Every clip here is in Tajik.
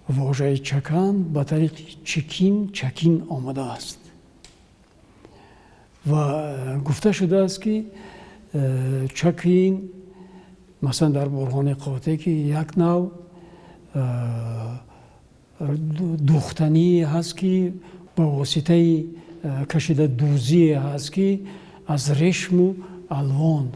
Вожаи чакан ба тариқи чикин, чакин омадааст ва гуфта шудааст, ки чакин, масалан, дар Бурҳони Қотеъ, ки як нав духтанӣ ҳаст, ки ба воситаи кашидадӯзие ҳаст, ки аз решму алвон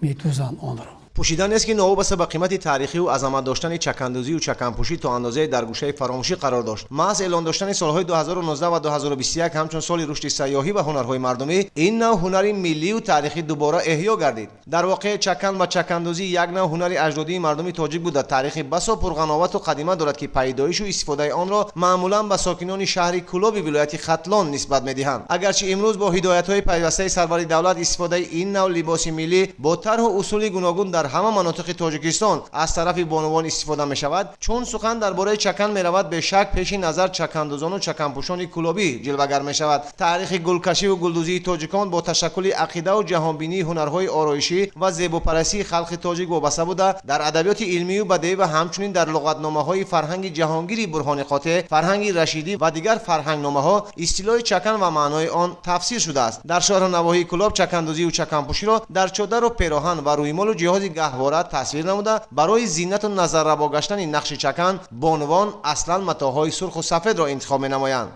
медӯзанд онро. Пӯшида нест, ки новобаста ба қимати таърихию азамат доштани чакандӯзию чаканпӯшӣ, то андозае дар гӯшаи фаромӯшӣ қарор дошт. Маҳз эълон доштани солҳои 2019 ва 2021 ҳамчун соли рушди сайёҳӣ ва ҳунарҳои мардумӣ, ин нав ҳунари миллию таърихӣ дубора эҳё гардид. Дар воқеъ, чакан ва чакандӯзӣ як нав ҳунари аҷдодии мардуми тоҷик буда, таърихи басо пурғановату қадима дорад, ки пайдоишу истифодаи онро маъмулан ба сокинони шаҳри Кӯлоби вилояти Хатлон нисбат медиҳанд. Агарчи имрӯз бо ҳидоятҳои пайвастаи сарвари давлат истифодаи ин нав либоси миллӣ бо тарҳу усули гуногун дар ҳама манотиқи Тоҷикистон аз тарафи бонувон истифода мешавад, чун сухан дар бораи чакан меравад, бешак пеши назар чакандӯзону чаканпӯшони кӯлобӣ ҷилвагар мешавад. Таърихи гулкашиву гулдӯзии тоҷикон бо ташаккули ақидаву ҷаҳонбинии ҳунарҳои ороишӣ ва зебопарастии халқи тоҷик вобаста буда, дар адабиёти илмию бадеӣ ва ҳамчунин дар луғатномаҳои Фарҳанги ҷаҳонгири Бурҳони Қотеъ, Фарҳанги Рашидӣ ва дигар фарҳангномаҳо истилоҳи чакан ва маънои он тафсир шудааст. Дар шаҳру навоҳии Кӯлоб чакандӯзию чаканпӯширо дар чодару пероҳан ва рӯймолу ҷиҳози гаҳвора тасвир намуда, барои зинату назаррабо гаштани нақши чакан бонувон аслан матоъҳои сурху сафедро интихоб менамоянд.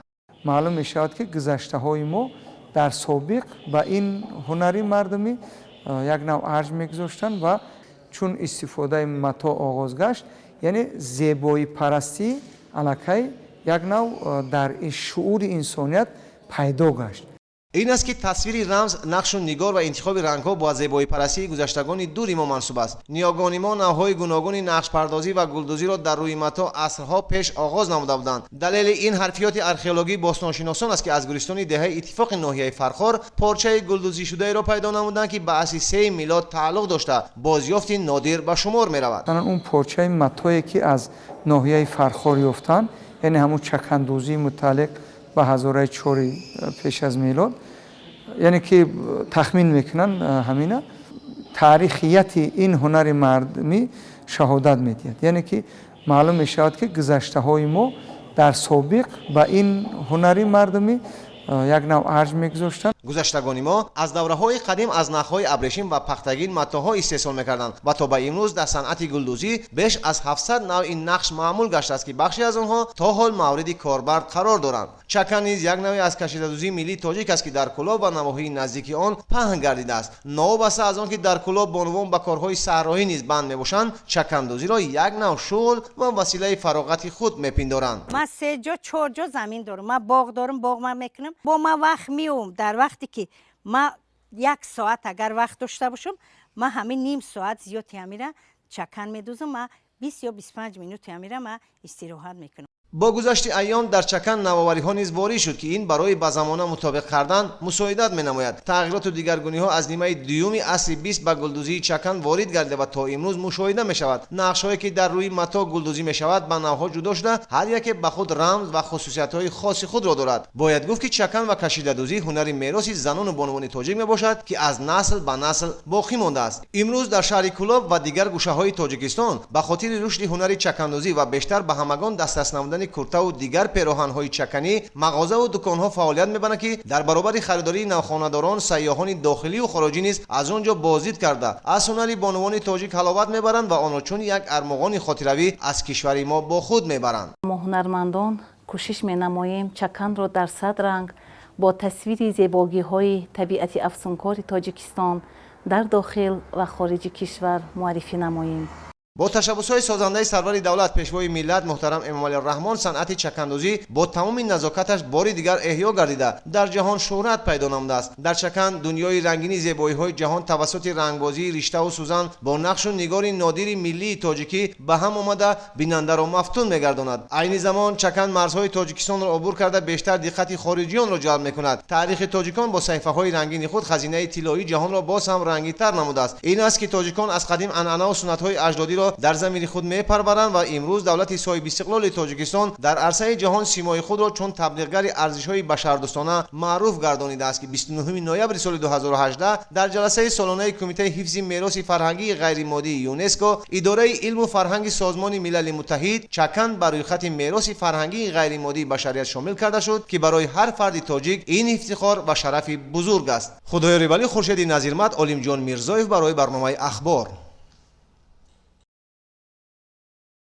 Маълум мешавад, ки гузаштаҳои мо дар собиқ ба ин ҳунари мардумӣ як нав арҷ мегузоштанд ва чун истифодаи матоъ оғоз гашт, яъне зебоипарастӣ аллакай як нав дар шуури инсоният пайдо гашт. Ин аст, ки тасвири рамз, нақшу нигор ва интихоби рангҳо бо зебоипарастии гузаштагони дури мо мансуб аст. Ниёгони мо навъҳои гуногуни нақшпардозӣ ва гулдӯзиро дар рӯи матоъ асрҳо пеш оғоз намуда буданд. Далели ин ҳарфиёти археологии бостоншиносон аст, ки аз гӯристони деҳаи Иттифоқи ноҳияи Фархор порчаи гулдӯзишудаеро пайдо намуданд, ки ба асри сеи милод тааллуқ дошта, бозёфти нодир ба шумор меравад. Масалан, он порчаи матое, ки аз ноҳияи Фархор ёфтанд, яъне ҳамун чакандӯзии мутааллиқ ба ҳазораи чори пеш аз милод, яъне ки тахмин мекунанд, ҳамина таърихияти ин ҳунари мардумӣ шаҳодат медиҳад, яъне ки маълум мешавад, ки гузаштаҳои мо дар собиқ ба ин ҳунари мардумӣ як нав арҷ мегузоштанд. Гузаштагони мо аз давраҳои қадим аз нахҳои абрешим ва пахтагин матоъҳо истеҳсол мекарданд ва то ба имрӯз дар санъати гулдӯзӣ беш аз 700 навъи нақш маъмул гаштааст, ки бахше аз онҳо то ҳол мавриди корбард қарор доранд. Чакан низ як навъе аз кашидадӯзии миллии тоҷик аст, ки дар Кӯлоб ва навоҳии наздики он паҳн гардидааст. Новобаста аз он ки дар Кӯлоб бонувон ба корҳои саҳроӣ низ банд мебошанд, чакандӯзиро як нав шуғл ва василаи фароғати худ мепиндоранд. Ман се ҷо, чор ҷо замин дорам, ман боғ дорам, боғ ман мекунам. Бо ман вақт меом, дар вақте ки ман як соат агар вақт дошта бошам, ман ҳамин ним соат зиёди ҳамира чакан медӯзам. Ман 20 ё 25 минути ҳамира ман истироҳат мекунам. Бо гузашти айём дар чакан навовариҳо низ ворид шуд, ки ин барои ба замона мутобиқ кардан мусоидат менамояд. Тағйироту дигаргуниҳо аз нимаи дуюми асри бист ба гулдӯзии чакан ворид гардида ва то имрӯз мушоҳида мешавад. Нақшҳое, ки дар рӯи матоъ гулдӯзӣ мешавад, ба навъҳо ҷудо шуда, ҳар яке ба худ рамз ва хусусиятҳои хоси худро дорад. Бояд гуфт, ки чакан ва кашидадӯзӣ ҳунари мероси занону бонувони тоҷик мебошад, ки аз насл ба насл боқӣ мондааст. Имрӯз дар шаҳри Кӯлоб ва дигар гӯшаҳои Тоҷикистон ба хотири рушди ҳунари чакандӯзӣ ва бештар ба ҳамагон дастрас намудани куртаву дигар пероҳанҳои чаканӣ мағозаву дуконҳо фаъолият мебаранд, ки дар баробари харидории навхонадорон, сайёҳони дохилию хориҷӣ низ аз он ҷо боздид карда, аз ҳунари бонувони тоҷик ҳаловат мебаранд ва онро чун як армуғони хотиравӣ аз кишвари мо бо худ мебаранд. Мо, ҳунармандон, кӯшиш менамоем чаканро дар сад ранг бо тасвири зебогиҳои табиати афсункори Тоҷикистон дар дохил ва хориҷи кишвар муаррифӣ намоем. Бо ташаббусҳои созандаи сарвари давлат, Пешвои миллат муҳтарам Эмомалӣ Раҳмон, санъати чакандӯзӣ бо тамоми назокаташ бори дигар эҳё гардида, дар ҷаҳон шӯҳрат пайдо намудааст. Дар чакан дунёи рангини зебоиҳои ҷаҳон тавассути рангбозии риштаву сӯзан бо нақшу нигори нодири миллии тоҷикӣ ба ҳам омада, бинандаро мафтун мегардонад. Айни замон чакан марзҳои Тоҷикистонро убур карда, бештар диққати хориҷиёнро ҷалб мекунад. Таърихи тоҷикон бо саҳифаҳои рангини худ хазинаи тиллоии ҷаҳонро боз ҳам рангинтар намудааст. Ин аст, ки тоҷикон аз қадим анъанаву суннатҳои аҷдодиро худро дар замини худ мепарваранд ва имрӯз давлати соҳибистиқлоли Тоҷикистон дар арсаи ҷаҳон симои худро чун таблиғгари арзишҳои башардӯстона маъруф гардонидааст, ки 29 ноябри соли 2018 дар ҷаласаи солонаи Кумитаи ҳифзи мероси фарҳангии ғайримоддии ЮНЕСКО, идораи илму фарҳанги Созмони Милали Муттаҳид, чакан ба рӯйхати мероси фарҳангии ғайримоддии башарият шомил карда шуд, ки барои ҳар фарди тоҷик ин ифтихор ва шарафи бузург аст. Худоёри Валӣ, Хуршеди Назирмат, Олимҷон Мирзоев барои барномаи Ахбор.